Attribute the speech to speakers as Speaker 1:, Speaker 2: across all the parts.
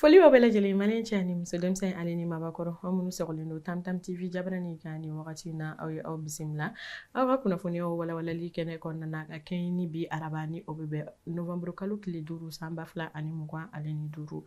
Speaker 1: Foli b'aw bɛɛ lajɛlen, maliyɛn cɛ ani muso, denmisɛn ale ni mabakɔrɔ, aw minnu sɔgɔlen don Tam Tam TV jabarani kan nin wagati in na, aw ye aw bisimila aw ka kunnafoniyaw walawalali kɛnɛ kɔnɔna na ka kɛɲɛ ni bi araba ni o bɛ bɛn novembre kalo tile 5 san 2025.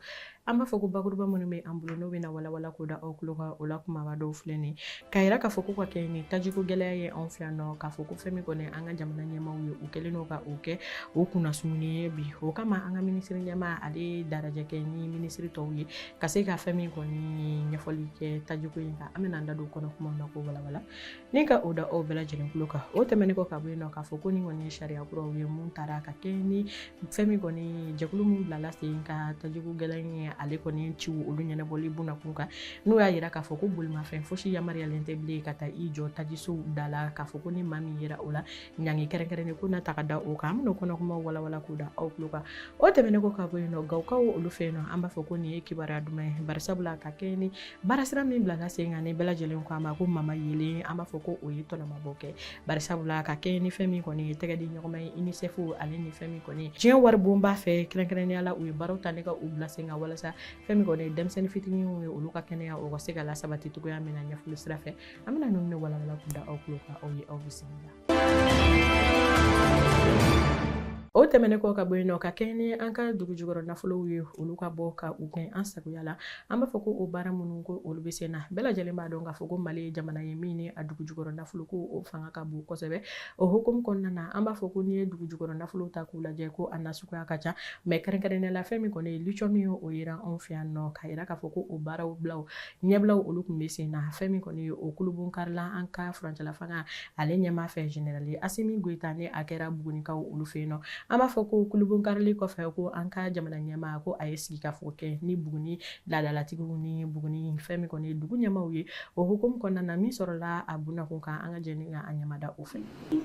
Speaker 1: An b'a fɔ ko bakuruba minnu bɛ an bolo n'o bɛna walawala k'o da aw tulo kan, o la kumaba dɔw filɛ nin k'a yira k'a fɔ ko ka kɛɲɛ ni tajiko gɛlɛya ye anw fɛ yan nɔ, k'a fɔ ko fɛn min kɔni an ka jamana ɲɛmaaw ye, u kɛlen don ka o kɛ o kunnasumuni ye bi. O kama an ka minisiri ɲɛmaa ale ye darajɛ kɛ ni minisiri tɔw ye ka se ka fɛn min kɔni ɲɛfɔli kɛ tajiko in kan. An bɛna an da don kɔnɔ kumaw na k'o walawala ni ka o da aw bɛɛ lajɛlen tulo kan. O tɛmɛnen kɔ ka bɔ yen nɔ, k'a fɔ ko nin kɔni ye sariya kuraw ye mun taara ka kɛ ni fɛn min kɔni jɛkulu min bilala sen ka tajiko gɛlɛya in ye, ale kɔni ciw olu ɲɛnabɔli bunakun kan, n'o y'a yira k'a fɔ ko bolimafɛn fosi yamaruyalen tɛ bilen ka taa i jɔ tajisow da la, k'a fɔ ko ni maa min yera o la, ɲangi kɛrɛnkɛrɛnnen ko na ta ka da o kan. An bɛna o kɔnɔ kumaw walawala k'o da aw tulo kan. O tɛmɛnen kɔ ka bɔ yen nɔ, Gawukaw olu fɛ yen nɔ, an b'a fɔ ko nin ye kibaruya duman ye, barisabula ka kɛ ni baarasira min bilala sen kan ni bɛɛ lajɛlen ko a ma ko mama yelen, an b'a fɔ ko o ye tɔnɔmabɔ kɛ, barisabula ka kɛ ni fɛn min kɔni ye tɛgɛ di ɲɔgɔnma ye UNICEF ale ni fɛn min kɔni diɲɛ waribonba fɛ, kɛrɛnkɛrɛnnenya la u ye baaraw ta ne ka u bila sen kan walasa fɛn min kɔni ye denmisɛnnin fitininw ye, olu ka kɛnɛya o ka se ka lasabati cogoya min na ɲɛfɔli sira fɛ. An bɛna ninnu de walawala k'u da aw tulo kan. Aw ye aw bisimila. O tɛmɛnen kɔ ka bɔ yen nɔ, ka kɛɲɛ ni an ka dugu jukɔrɔ nafolow ye, olu ka bɔ ka u gɛn an sagoya la, an b'a fɔ ko o baara minnu ko olu bɛ sen na, bɛɛ lajɛlen b'a dɔn k'a fɔ ko Mali ye jamana ye min ni a dugu jukɔrɔ nafolo ko o fanga ka bon kosɛbɛ. O hukumu kɔnɔna na, an b'a fɔ ko n'i ye dugu jukɔrɔ nafolow ta k'u lajɛ, ko a nasuguya ka ca, mais kɛrɛnkɛrɛnnenya la fɛn min kɔni ye lithium ye, o yera anw fɛ yan nɔ, k'a yira k'a fɔ ko o baaraw bilaw ɲɛbilaw olu tun bɛ sen na. Fɛn min kɔni ye o kulubon karila an ka furancɛla fanga ale ɲɛmaa fɛ, général Asimi Goyita, ni a kɛra Bugunikaw olu fɛ yen nɔ, an b'a fɔ ko kulubon karili kɔfɛ, ko an ka jamana ɲɛmaa ko a ye sigikafɔ kɛ ni Buguni laadalatigiw ni Buguni fɛn min kɔni ye dugu ɲɛmaaw ye. O hukumu kɔnɔna na, min sɔrɔla a bunakun kan, an ka jɛ ni ka an ɲɛmada o fɛ.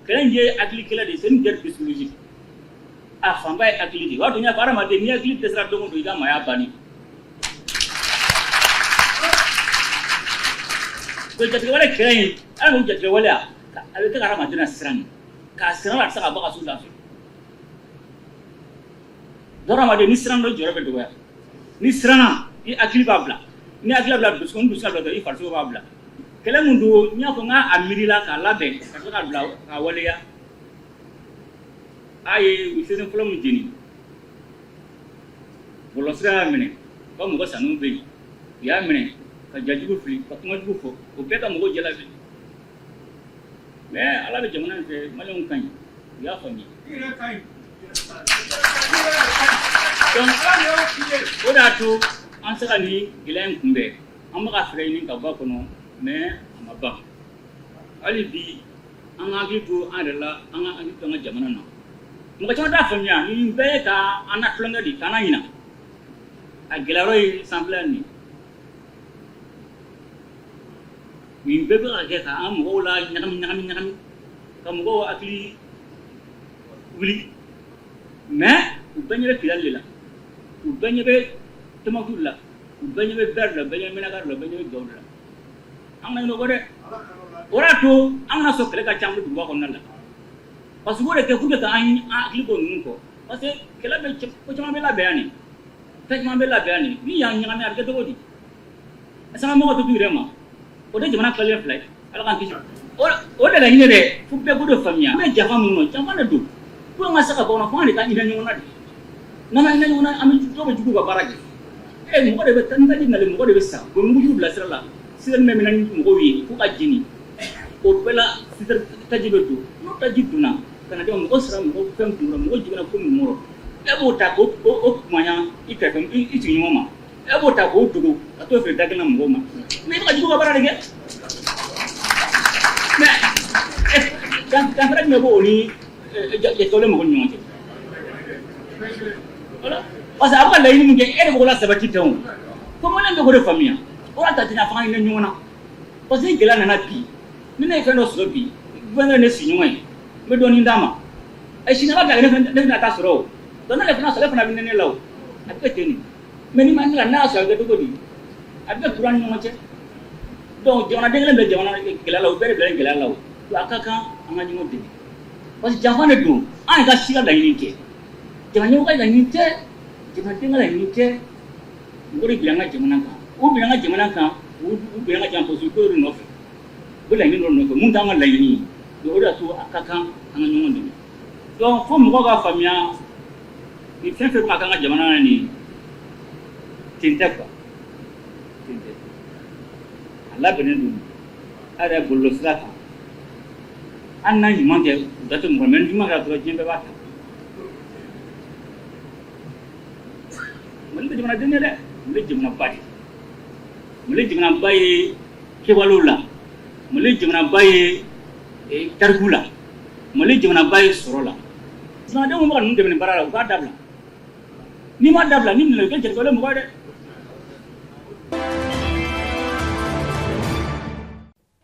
Speaker 2: Kɛlɛ in ye hakili kɛlɛ de ye, c'est une guerre psychologique. A fanba ye hakili de ye. O b'a to n y'a fɔ, hadamaden n'i hakili dɛsɛra don o don, i ka maaya bannen. Jatigɛwale kɛlɛ in, ala ko jatigɛwale, a bɛ kɛ ka hadamaden lasiran de, k'a siran a tɛ se ka bɔ a ka so da fɛ. Hadamaden ni siran dɔ jɔyɔrɔ bɛ dɔgɔya. Ni siranna, i hakili b'a bila. Ni hakili bila dusukun, dusu bila, i farisogo b'a bila. Kɛlɛ min don, n y'a fɔ n k'a miirila k'a labɛn ka tila ka bila k'a waleya. A ye u selen fɔlɔ min jeni, bɔlɔlɔsira y'a minɛ ka mɔgɔ sanu bɛ yen, u y'a minɛ ka jajugu fili, ka kumajugu fɔ, o bɛɛ ka mɔgɔw jalabi. Mais ala bɛ jamana in fɛ, maliyɛnw ka ɲi, u y'a faamuya. Donc o de y'a to an se ka nin gɛlɛya in kunbɛn. An bɛ ka fɛɛrɛ ɲini ka bɔ a kɔnɔ, mais a ma ban. Hali bi an ka hakili to an yɛrɛ la, an ka hakili to an ka jamana na. Mɔgɔ caman t'a faamuya, nin bɛɛ ye ka an na tulonkɛ de, k'an na ɲina. A gɛlɛyɔrɔ ye sanfɛla nin ye. Nin bɛɛ bɛ ka kɛ ka an mɔgɔw la ɲagami ɲagami ɲagami, ka mɔgɔw hakili wuli, mais u bɛɛ ɲɛ bɛ Kidali de la, u bɛɛ ɲɛ bɛ Tombouctou de la, u bɛɛ ɲɛ bɛ Ber de la, u bɛɛ ɲɛ bɛ Menaka de la, u bɛɛ ɲɛ bɛ Gao de la. An kana ɲinɛ o kɔ dɛ. O de y'a to an kana sɔn kɛlɛ ka ca an bolo duguba kɔnɔna la, parce que o de kɛ pour que k'an hakili bɔ ninnu kɔ, parce que kɛlɛ bɛ, ko caman bɛ labɛn yan nin, fɛn caman bɛ labɛn yan nin. Ni y'an ɲagami, a bɛ kɛ cogo di? Sangamɔgɔw tɛ t'u yɛrɛ ma, o tɛ jamana tilalen fila ye. Ala k'an kisi. O de laɲini dɛ, fo bɛɛ k'o de faamuya. An bɛ janfa mun nɔ, janfa de don. Pour an ka se ka bɔ kɔnɔ, fo an de ka hinɛ ɲɔgɔn na de. N'an ma hinɛ ɲɔgɔn na, an bɛ dɔw bɛ jugu ka baara kɛ. Ee, mɔgɔ de bɛ taa ni taji nalen, mɔgɔ de bɛ sa, u bɛ mugujugu bila sira la, citerne bɛ minɛ ni mɔgɔw ye fo ka jeni. O bɛɛ la citerne taji bɛ don. N'o taji donna ka na di mɔgɔ sera, mɔgɔ fɛn kun mɔgɔ jiginna ko min kɔrɔ, e b'o ta k'o o kumaya i kɛrɛfɛ i sigiɲɔgɔn ma, e b'o ta k'o dogo ka t'o feere da kelen na mɔgɔw ma. Mais i bɛ ka jugu ka baara de kɛ. Mais danfara jumɛn b'o ni jatigɛwale mɔgɔw ni ɲɔgɔn cɛ? Voilà, parce que a bɛ ka laɲini min kɛ, e de b'o la sabati tɛ o. Ko maliyɛn bɛ k'o de faamuya. O de ta tɛ fanga hinɛ ɲɔgɔn na, parce que ni gɛlɛya nana bi, ni ne ye fɛn dɔ sɔrɔ bi, gouverneur ne sigiɲɔgɔn ye, n bɛ dɔɔnin d'a ma. Ɛ, sini ala bila ne fana ta sɔrɔ o. Donc n'ale fana sɔrɔ, ale fana bɛ nɛnɛ la o. A bɛ kɛ ten de. Mais ni ma ne la, n'a y'a sɔrɔ, a bɛ kɛ cogo di? A bɛ kɛ courant ni ɲɔgɔn cɛ. Donc jamanaden kelen bɛ jamana gɛlɛya la, o bɛɛ de bilalen gɛlɛya la o. Donc a ka kan an ka ɲɔgɔn dɛmɛ, parce que janfa de don. An yɛrɛ ka si ka laɲini tɛ, jamana ɲɛmɔgɔ ka laɲini tɛ, jamanaden ka laɲini tɛ. Mɔgɔ de binna an ka jamana kan. U binna an ka jamana kan, u binna an ka jamana politique ko de nɔfɛ. U bɛ laɲini dɔ nɔfɛ mun t'an ka laɲini ye. Donc o de y'a to a ka kan an ka ɲɔgɔn dɛmɛ. Donc fo mɔgɔw ka faamuya ni fɛn fɛn bɛ ka k'an ka jamana na nin ye, ten tɛ quoi, ten tɛ. A labɛnnen don a yɛrɛ bɔlɔlɔsira kan. Hali n'a ɲuman kɛ, u da tɛ mɔgɔ la, mais ni juguman kɛra dɔrɔn diɲɛ bɛɛ b'a ta. Mali tɛ jamanaden ye dɛ, Mali ye jamanaba de ye. Mali ye jamanaba ye kɛwalew la, Mali ye jamanaba ye tariku la, Mali ye jamanaba ye sɔrɔ la. Jamanadenw bɛ ka ninnu dɛmɛ nin baara la, u k'a dabila. N'i m'a dabila, n'i minɛna, i bɛ kɛ jatigɛwale mɔgɔ ye dɛ.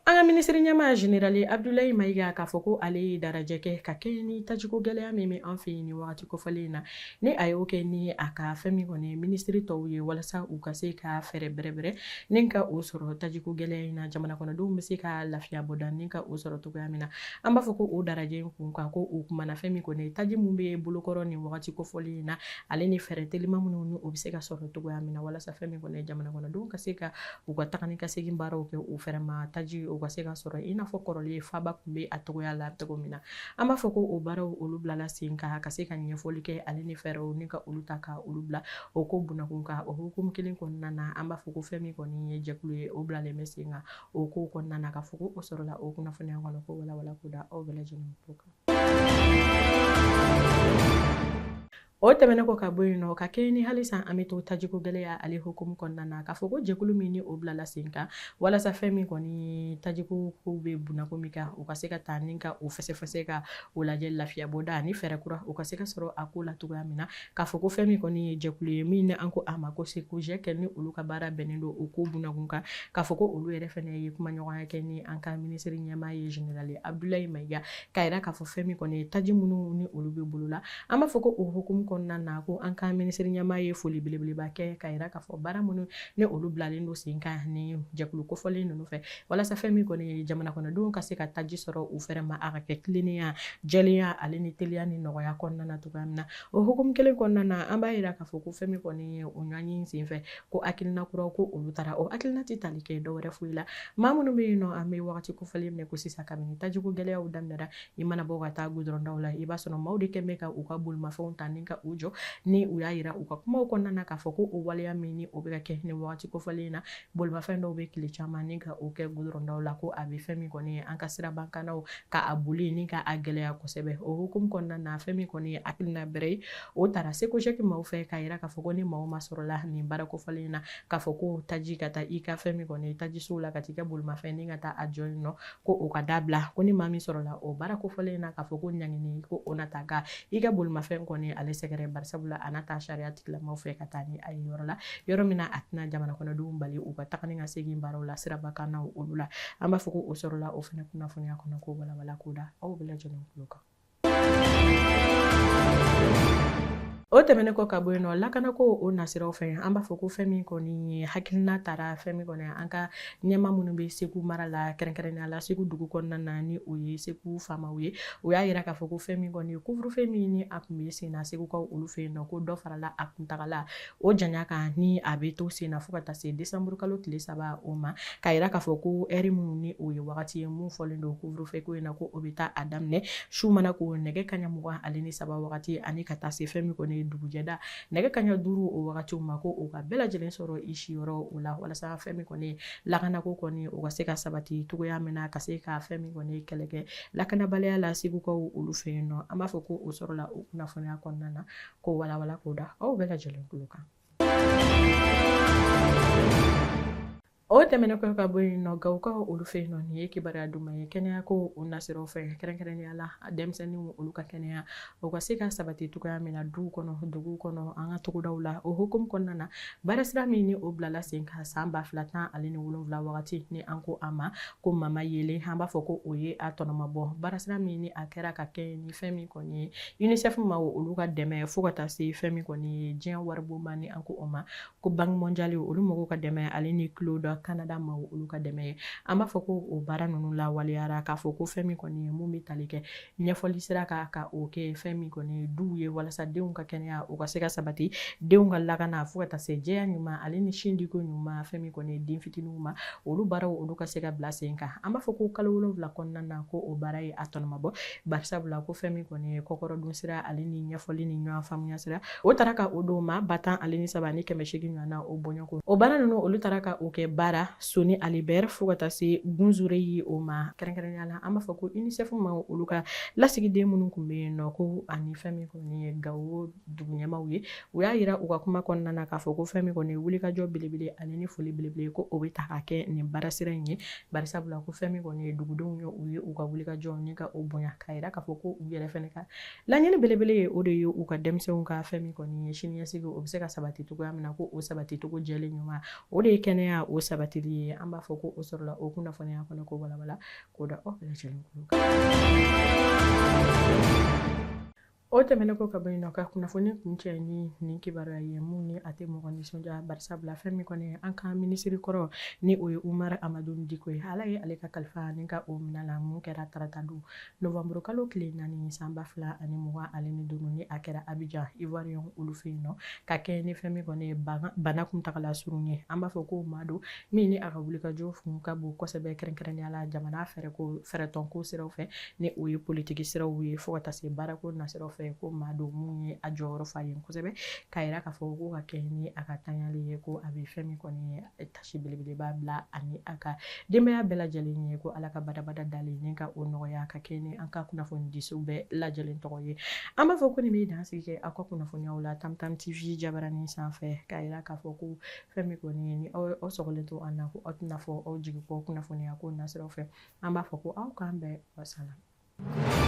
Speaker 1: An ka minisiri ɲɛmaa General Abdoulaye Maïga k'a fɔ ko ale ye darajɛ kɛ ka kɛɲɛ ni tajiko gɛlɛya min bɛ an fɛ yen nin wagati kofɔlen in na, ni a y'o kɛ ni a ka fɛn min kɔni ye minisiri tɔw ye walasa u ka se ka fɛɛrɛ bɛrɛbɛrɛ ni ka o sɔrɔ tajiko gɛlɛya in na, jamana kɔnɔdenw bɛ se ka lafiya bɔda ni ka o sɔrɔ cogoya min na. An b'a fɔ ko o darajɛ in kun kan ko o kumana fɛn min kɔni ye taji min bɛ bolokɔrɔ nin wagati kofɔlen in na, ale ni fɛɛrɛ telima minnu ni o bɛ se ka sɔrɔ cogoya min na walasa fɛn min kɔni ye jamana kɔnɔdenw ka se ka u ka taga ni ka segin baaraw kɛ u fɛrɛ ma, taji o ka se ka sɔrɔ i n'a fɔ kɔrɔlen faba tun bɛ a cogoya la cogo min na. An b'a fɔ ko o baaraw olu bilala sen kan ka se ka ɲɛfɔli kɛ ale ni fɛɛrɛw ni ka olu ta ka olu bila o ko bunakun kan. O hukumu kelen kɔnɔna na, an b'a fɔ ko fɛn min kɔni ye jɛkulu ye, o bilalen bɛ sen kan o ko kɔnɔna na, k'a fɔ ko o sɔrɔla o kunnafoniya kɔnɔ ko walawala ko da aw bɛɛ lajɛlen tulo kan. O tɛmɛnen kɔ ka bɔ yen nɔ, ka kɛɲɛ ni halisa an bɛ to tajiko gɛlɛya ale hukumu kɔnɔna na, k'a fɔ ko jɛkulu min ni o bilala sen kan walasa fɛn min kɔni tajiko kow bɛ bunako min kan, u ka se ka taa ni ka o fɛsɛfɛsɛ ka o lajɛ lafiya bɔda ani fɛɛrɛ kura u ka se ka sɔrɔ a ko la cogoya min na, k'a fɔ ko fɛn min kɔni ye jɛkulu ye min ni an ko a ma ko SECOGEC, ni olu ka baara bɛnnen don o ko bunakun kan, k'a fɔ ko olu yɛrɛ fɛnɛ ye kumaɲɔgɔnya kɛ ni an ka minisiri ɲɛmaa ye Général Abdoulaye Maïga, k'a yira k'a fɔ fɛn min kɔni ye taji minnu ni olu bɛ bolo la. An b'a fɔ ko o hukumu kɔnɔna na, ko an ka minisiri ɲɛmaa ye foli belebeleba kɛ k'a yira k'a fɔ baara minnu ni olu bilalen don sen kan ni jɛkulu kofɔlen ninnu fɛ walasa fɛn min kɔni ye jamana kɔnɔdenw ka se ka taji sɔrɔ u fɛrɛ ma, a ka kɛ tilennenya, jɛlenya ale ni teliya ni nɔgɔya kɔnɔna na cogoya min na. O hukumu kelen kɔnɔna na, an b'a yira k'a fɔ ko fɛn min kɔni ye o ɲɔgɔnye senfɛ, ko hakilina kuraw ko olu taara. O hakilina tɛ tali kɛ dɔwɛrɛ foyi la, maa minnu bɛ yen nɔ, an bɛ wagati kofɔlen minɛ ko sisan, kabini tajiko gɛlɛyaw daminɛra, i mana bɔ ka taa gudɔrɔndaw la, i b'a sɔrɔ maaw de kɛn bɛ ka u ka bolimafɛnw ta ni ka u jɔ. Ni u y'a yira u ka kumaw kɔnɔna na k'a fɔ ko o waleya min ni o bɛ ka kɛ nin wagati kofɔlen in na, bolimafɛn dɔw bɛ tile caman ni ka o kɛ gudɔrɔndaw la, ko a bɛ fɛn min kɔni ye an ka sirabakannaw ka a boli ni ka a gɛlɛya kosɛbɛ. O hukumu kɔnɔna na, fɛn min kɔni ye hakilina bɛrɛ ye, o taara SECOGEC maaw fɛ k'a yira k'a fɔ ko ni maaw ma sɔrɔla nin baara kofɔlen in na, k'a fɔ ko taji ka taa i ka fɛn min kɔni ye tajisow la, ka t'i ka bolimafɛn ni ka taa a jɔ yen nɔ, ko o ka dabila. Ko ni maa min sɔrɔla o baara kofɔlen in na, k'a fɔ ko ɲangini ko o na taa ka i ka bolimafɛn kɔni ale sɛgɛrɛ, barisabula a na taa sariya tigilamaw fɛ ka taa ni a ye yɔrɔ la, yɔrɔ min na a tɛna jamana kɔnɔdenw bali u ka taga ni ka segin baaraw la sirabakannaw olu la. An b'a fɔ ko o sɔrɔla o fana kunnafoniya kɔnɔ ko walawala ko da aw bɛɛ lajɛlen tulo kan. O tɛmɛnen kɔ ka bɔ yen nɔ, lakanako o nasiraw fɛ, an b'a fɔ ko fɛn min kɔni ye hakilina taara fɛn min kɔni an ka ɲɛmaa minnu bɛ Segu mara la, kɛrɛnkɛrɛnnenya la Segu dugu kɔnɔna na, ni o ye Segu faamaw ye, o y'a yira k'a fɔ ko fɛn min kɔni ye couvre-feu min ni a tun bɛ sen na Segukaw olu fɛ yen nɔ, ko dɔ farala a kuntagala o janya kan, ni a bɛ to sen na fo ka taa se desanburu kalo tile 3 o ma, k'a yira k'a fɔ ko ɛri minnu ni o ye wagati ye mun fɔlen don couvre-feu ko in na, ko o bɛ taa a daminɛ su mana ko nɛgɛ kaɲa 23 wagati ani ka taa se fɛn min kɔni ye dugujɛda nɛgɛ kaɲa 5 o wagatiw ma, ko o ka bɛɛ lajɛlen sɔrɔ i siyɔrɔ o la, walasa fɛn min kɔni ye lakanako kɔni o ka se ka sabati cogoya min na, ka se ka fɛn min kɔni ye kɛlɛ kɛ lakanabaliya la Segukaw olu fɛ yen nɔ. An b'a fɔ ko o sɔrɔla o kunnafoniya kɔnɔna na ko walawala k'o da aw bɛɛ lajɛlen tulo kan. O tɛmɛnen kɔ ka bɔ yen nɔ, Gawokaw olu fɛ yen nɔ, nin ye kibaruya duman ye kɛnɛya ko o nasiraw fɛ, kɛrɛnkɛrɛnnenya la denmisɛnninw olu ka kɛnɛya o ka se ka sabati cogoya min na duw kɔnɔ, duguw kɔnɔ, an ka togodaw la. O hukumu kɔnɔna na, baarasira min ni o bilala sen kan san 2017 wagati, ni an ko a ma ko Mama Yele, an b'a fɔ ko o ye a tɔnɔmabɔ. Baarasira min ni a kɛra ka kɛ ni fɛn min kɔni ye UNICEF ma olu ka dɛmɛ, fo ka taa se fɛn min kɔni ye diɲɛ waribonba ni an ko o ma ko Banque mondiale olu mɔgɔw ka dɛmɛ, ale ni Claude Canada maaw olu ka dɛmɛ ye. An b'a fɔ ko o baara ninnu lawaleyara k'a fɔ ko fɛn min kɔni ye mun bɛ tali kɛ ɲɛfɔli sira kan ka o kɛ fɛn min kɔni ye duw ye walasa denw ka kɛnɛya o ka se ka sabati, denw ka lakana fo ka taa se jɛya ɲuman ale ni sin diko ɲuman fɛn min kɔni ye den fitininw ma, olu baaraw olu ka se ka bila sen kan. An b'a fɔ ko kalo 7 kɔnɔna na ko o baara ye a tɔnɔmabɔ, barisabula ko fɛn min kɔni ye kɔkɔrɔdon sira ale ni ɲɛfɔli ni ɲɔgɔn faamuya sira o taara ka o don maa 13 800 ɲɔgɔn na o bɔɲɔgɔn. O baara ninnu olu taara ka o kɛ baara Soni Alibɛri fo ka taa se Gunzure o ma. Kɛrɛnkɛrɛnnenya la an b'a fɔ ko UNICEF ma olu ka lasigiden minnu tun bɛ yen nɔ ko ani fɛn min kɔni ye Gawo dugu ɲɛmaaw ye, u y'a yira u ka kuma kɔnɔna na k'a fɔ ko fɛn min kɔni ye wulikajɔ belebele ale ni foli belebele ko o bɛ ta ka kɛ nin baara sira in ye, barisabula ko fɛn min kɔni ye dugudenw ye u ye u ka wulikajɔ ni ka o bonya k'a yira k'a fɔ ko u yɛrɛ fɛnɛ ka laɲini belebele ye o de ye u ka denmisɛnw ka fɛn min kɔni ye siniɲɛsigi o bɛ se ka sabati cogoya min na, ko o sabati cogo jɛlen ɲuman o de ye kɛnɛya o sabatili ye. An b'a fɔ ko o sɔrɔla o kunnafoniya kɔnɔ ko walawala k'o da aw bɛɛ lajɛlen kulo kan. O tɛmɛnen kɔ ka bɔ yen nɔ ka kunnafoni kuncɛ ni nin kibaruya ye mun ni a tɛ mɔgɔ nisɔndiya, barisabula fɛn min kɔni an ka minisiri kɔrɔ ni o ye Umar Amadu Diko ye, Ala ye ale ka kalifa ni ka o minɛ la mun kɛra tarata don novembre kalo tile 4 san 2025 ni a kɛra Abidjan Ivoirien olu fɛ yen nɔ ka kɛ ni fɛn min kɔni ye bana kuntagala surun ye. An b'a fɔ ko maa don min ni a ka wulikajɔ fun ka bon kosɛbɛ kɛrɛnkɛrɛnnenya la jamana fɛɛrɛtɔnko siraw fɛ ni o ye politiki siraw ye fo ka taa se baarako nasiraw fɛ, ko maa don mun ye a jɔyɔrɔ fa yen kosɛbɛ k'a yira k'a fɔ ko ka kɛ ni a ka tanyali ye ko a bɛ fɛn min kɔni ye tasi belebeleba bila ani a ka denbaya bɛɛ lajɛlen ye, ko Ala ka badabada dalen ni ka o nɔgɔya ka kɛ ni an ka kunnafonidiso bɛɛ lajɛlen tɔgɔ ye. An b'a fɔ ko nin bɛ dansigi kɛ aw ka kunnafoniyaw la Tam Tam TV jabarani sanfɛ k'a yira k'a fɔ ko fɛn min kɔni ye ni aw sɔgɔlen to an na ko aw tɛna fɔ aw jigi kɔ kunnafoniya ko nasiraw fɛ. An b'a fɔ ko aw k'an bɛn, wasalam.